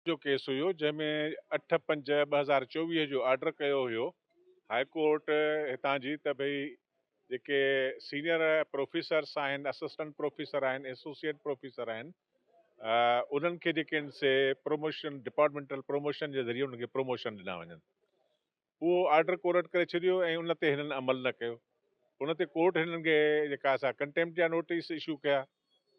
جو ڪيس هيو جنهن ۾ 8/5/2024 جو آرڊر ڪيو هيو هاء ڪورٽ هتان جي ته ڀئي جيڪي سينئر پروفيسرس آهن اسسٽنٽ پروفيسر آهن ايسوسيئيٽ پروفيسر آهن انهن کي جيڪي آهن سي پروموشن ڊپارٽمينٽل پروموشن جي ذريعي انهن کي پروموشن ڏنا وڃن. اهو آرڊر ڪورٽ ڪري ڇڏيو ۽ ان تي هنن عمل نه ڪيو. ان تي ڪورٽ هنن کي جيڪا سا ڪنٽيمپٽ جا نوٽيس اشو ڪيا.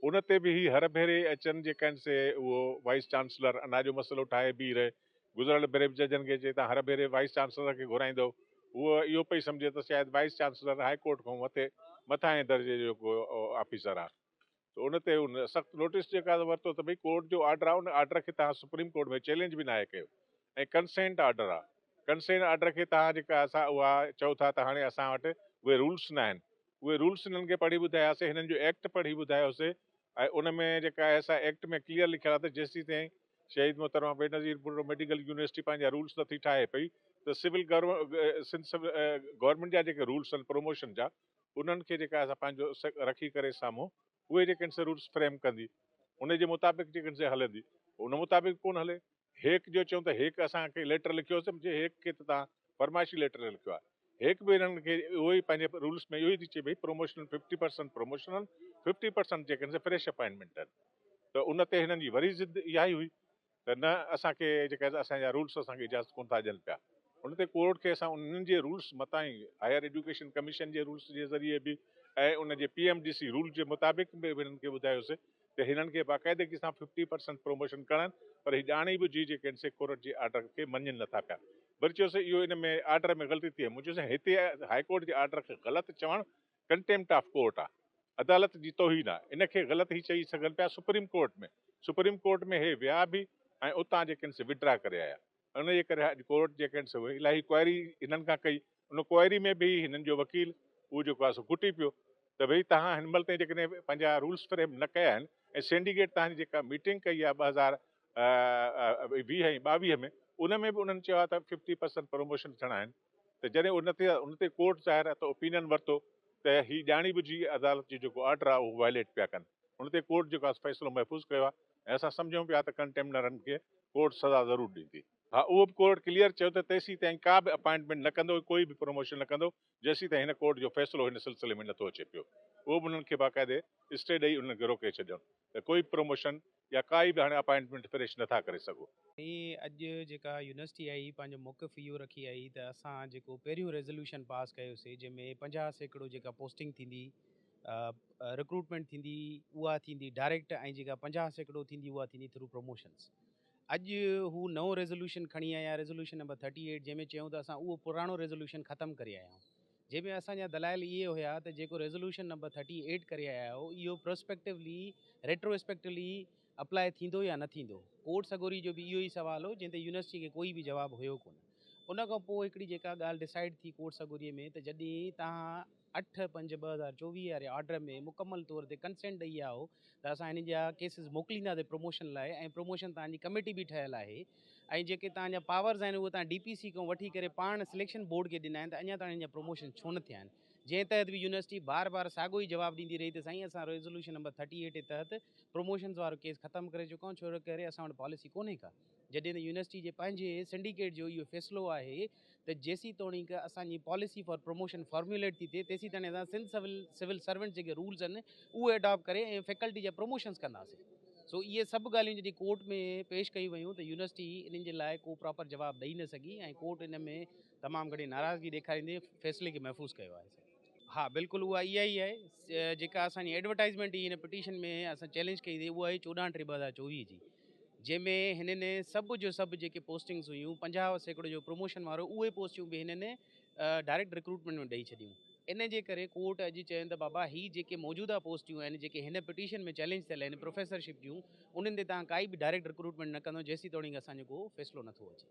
ان تي به هي هر ڀيري اچن جيڪا آهن سي اهو وائيس چانسلر انا جو مسئلو ٺاهي بيهي رهي. گذريل ڀيري به ججن کي چئي تان هر ڀيري وائيس چانسلر کي گهرائيندؤ. هو اهو پئي سمجهي ته شايد وائيس چانسلر هاء ڪورٽ کان مٿي مٿانهين درجي جو ڪو آفيسر آهي. ته ان تي ان سخت نوٽيس جيڪا ورتو ته ڀئي ڪورٽ جو آرڊر آهي ان آرڊر کي توهان سپريم ڪورٽ ۾ چئلينج به ناهي ڪيو ۽ ڪنسينٽ آرڊر آهي ڪنسينٽ آرڊر کي توهان جيڪا اسان اها چئو ٿا ته هاڻي اسان وٽ اهي رولس ناهن اهي رولس هنن کي پڙهي ٻڌاياسي هنن جو ايڪٽ پڙهي ٻڌايوسي ۽ ان ۾ جيڪا آهي سا ايڪٽ ۾ ڪليئر لکيل آهي ته جيسيتائين شهيد محترمه بينظير ڀٽو ميڊيڪل يونيورسٽي پنهنجا رولس نٿي ٺاهي پئي ته سول سنڌ گورنمينٽ جا جيڪي رولس آهن پروموشن جا انهن کي جيڪا اسان پنهنجو رکي ڪري سامهون اهي جيڪي آهن سي رولس فريم ڪندي ان جي مطابق جيڪي آهن سي هلندي ان مطابق ڪونه هلي هيڪ جو چئون ته هيڪ اسان کي ليٽر لکيو هوسي چي هيڪ کي ته تان فرمائشي ليٽر لکيو آهي هيڪ به انهن کي اهو ئي پنهنجي رولس ۾ اهو ئي ٿي چئي ڀئي پروموشنل 50% پروموشنل 50% جيڪي آهن سي فريش اپائنٽمينٽ آهن ته ان تي هنن جي وري ضد اها ئي هئي ته نه اسان کي جيڪا اسان جا رولس اسان کي اجازت ڪونه ٿا ڏين پيا ان تي ڪورٽ کي اسان انهن جي رولس متان ئي هائير ايجوڪيشن ڪميشن جي رولس جي ذريعي به ۽ ان جي P M D C rule جي مطابق به هنن کي ٻڌايوسي ته هنن کي باقاعدگي سان 50% پروموشن ڪرڻ پر هي ڄاڻي ٻجهي جيڪي آهن سي ڪورٽ جي آرڊر کي مڃين نٿا پيا وري چيوسي اهو ان ۾ آرڊر ۾ غلطي ٿي آهي مون چيوسي هتي هائي ڪورٽ جي آرڊر کي غلط چوڻ ڪنٽيمپٽ آف ڪورٽ آ عدالت جي توهين آ ان کي غلط هي چئي سگهن پيا سپريم ڪورٽ ۾ سپريم ڪورٽ ۾ هي ويا به ۽ اتان جيڪي آهن سي وڊرا ڪري آيا ان جي ڪري اڄ ڪورٽ جيڪي آهن سي الاهي ڪوائري هنن کان ڪئي ان ڪوائري ۾ به هنن جو وڪيل اهو جيڪو آ سو گهٽي پيو ته ڀئي تهان هن مهل تائين جيڪڏهن پنهنجا رولس فريم نه ڪيا آهن ۽ سينڊيڪيٽ تهان جي جيڪا ميٽنگ ڪئي آ 2020 ۽ 22 ۾ ان ۾ به انهن چيو آ ته 50% پروموشن ٿيڻا آهن ته جڏهن ان تي ان تي ڪورٽ ظاهر آهي ته اوپينين ورتو ته هي ڄاڻي ٻجهي عدالت جو جيڪو آرڊر آهي اهو وائليٽ پيا ڪن ان تي ڪورٽ جيڪو آهي فيصلو محفوظ ڪيو آهي ۽ اسان سمجهون پيا ته ڪنٽيمنرن کي ڪورٽ سزا ضرور ڏيندي. ها اهو به ڪورٽ ڪليئر چيو ته تيسين تائين ڪا به اپائنٽمينٽ نه ڪندو ڪوئي به پروموشن نه ڪندو جيسين تائين هن ڪورٽ جو فيصلو هن سلسلي ۾ نٿو اچي پيو اهو به انهن کي باقاعدي اسٽي ڏئي انهن کي روڪي ڇڏيون ته ڪوئي به پروموشن يا ڪائي به هاڻي اپائنٽمينٽ فريش نٿا ڪري سگهو. ۽ اڄ جيڪا يونيورسٽي آئي پنهنجو موقف اهو رکي آئي ته اسان جيڪو پهريون ريزوليوشن پاس ڪيوسي جنهن ۾ 50% جيڪا پوسٽنگ ٿيندي رڪروٽمينٽ ٿيندي اها ٿيندي ڊائريڪٽ ۽ جيڪا 50% ٿيندي اها ٿيندي ٿرو پروموشنس اڄ هو نئون ريزوليوشن کڻي آيا ريزوليوشن نمبر 38 جنهن ۾ چيائون ته اسان اهو پراڻو ريزوليوشن ختم ڪري آيا آهيون جنهن ۾ اسان جا دلائل اهي هيا ته جيڪو ريزوليوشن نمبر 38 ڪري آيا آهيو اهو پروسپيڪٽولي ريٽرواسپيڪٽولي اپلاء ٿيندو يا نه ٿيندو؟ ڪورٽ سڳوري جو به اهو ئي سوال هو جنهن تي يونيورسٽي کي ڪوئي به جواب هيو ڪونه. ان کان پوء هڪڙي جيڪا ڳالهه ڊسائيڊ ٿي ڪورٽ سڳوري ۾ ته جڏهن توهان 8/5/2024 واري آرڊر ۾ مڪمل طور تي ڪنسينٽ ڏئي ويا هو ته اسان هنن جا ڪيسز موڪلينداسين پروموشن لاء ۽ پروموشن توهان جي ڪميٽي به ٺهيل آهي ۽ جيڪي توهان جا پاورز آهن اهي توهان ڊي پي سي کان وٺي ڪري پاڻ سليڪشن بورڊ کي ڏنا آهن ته اڃا تائين هن جا پروموشن ڇو نه ٿيا آهن جنهن تحت به يونيورسٽي بار بار ساڳيو ئي جواب ڏيندي رهي ته سائين اسان ريزولوشن نمبر 38 تحت پروموشنز وارو ڪيس ختم ڪري چڪا آهيون ڇو ڪري اسان وٽ پاليسي ڪونهي ڪا جڏهن ته يونيورسٽي جي پنهنجي سنڊيڪيٽ جو اهو فيصلو آهي ته جيسيتوڻيڪ اسان جي پاليسي فار پروموشن فارموليٽ ٿي ٿئي تيسيتائين اسان سنڌ سول سول سرونٽس جيڪي رولز آهن اهي اڊاپٽ ڪري ۽ فيڪلٽي جا پروموشنز ڪنداسين سو اهي سڀ ڳالهيون جڏهن ڪورٽ ۾ پيش ڪيون ويون ته يونيورسٽي انهن جي لاء ڪو پراپر جواب ڏئي نه سگهي ۽ ڪورٽ ان ۾ تمام گهڻي ناراضگي ڏيکاريندي فيصلي کي محفوظ ڪيو آهي. ها بلڪل اها اها ئي آهي جيڪا اسان جي ايڊورٽائزمينٽ هئي هن پٽيشن ۾ اسان چئلينج ڪئي هئي اها هئي 14/3/2024 جي جنهن ۾ هنن سڀ جو سڀ جيڪي پوسٽنگس هيون 50% جو پروموشن وارو اهي پوسٽيون به هنن ڊائريڪٽ رڪروٽمينٽ ۾ ڏئي ڇڏيون ان جي ڪري ڪورٽ اڄ چين ته بابا هي جيڪي موجوده پوسٽيون آهن جيڪي هن پٽيشن ۾ چئلينج ٿيل آهن پروفيسرشپ جون انهن تي توهان ڪائي به ڊائريڪٽ رڪروٽمينٽ نه ڪندو جيسيتوڻيڪ اسان جو ڪو فيصلو نٿو اچي.